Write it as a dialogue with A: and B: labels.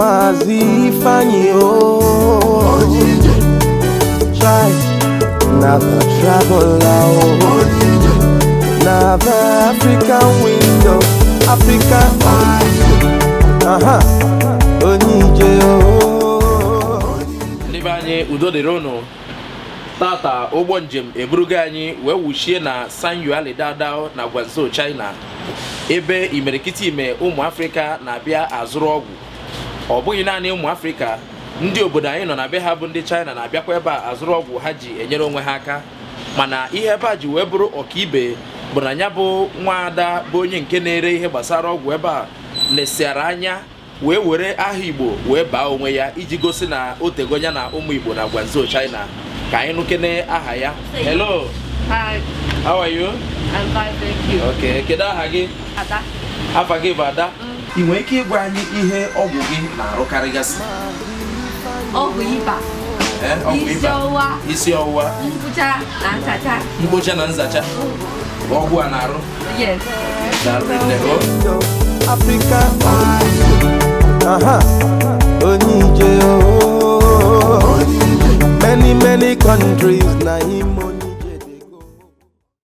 A: Maazị Ifeanyi o. Chai, na the traveler o. Na the African window, Africa. Aha, onye ije o.
B: Ndị be anyị, udo dịrị unu. Tata ụgbọ njem eburugo anyị wee wuchie na Sanyuali Dadao na Guangzhou, China, ebe imerikiti ime ụmụ Afrịka na-abịa azụrụ ọgwụ. Ọ bụghị naanị ụmụ Afrịka, ndị obodo anyị nọ na be ha bụ ndị China na-abịakwa ebe a azụrụ ọgwụ ha ji enyere onwe ha aka. Mana ihe ebe a ji wee bụrụ ọkaibe bụ na ya bụ nwaada bụ onye nke na-ere ihe gbasara ọgwụ ebe a nesiara anya wee were aha Igbo wee baa onwe ya iji gosi na o tego ya na ụmụ Igbo na Guangzhou, China. Ka anyị nụkene aha ya. Hello.
C: Hi.
B: How are you?
C: I'm fine, thank you.
B: Okay, kedu aha gị?
C: Ada.
B: Afa gị bụ Ada. Ị nwere ike ịgwa anyị ihe ọgwụ gị na-arụkarịgasị?
C: Ọgwụ ịba.
B: Eh, ọgwụ
C: Isi
B: ịba.
C: ọwụwa.
B: Isi ọwụwa.
C: Mkpụcha na nchacha.
B: Mkpocha na nzacha bụ ọgwụ a na-arụ.
C: Yes.
B: Daalụ nne o.
A: Africa. Aha, onye ije o.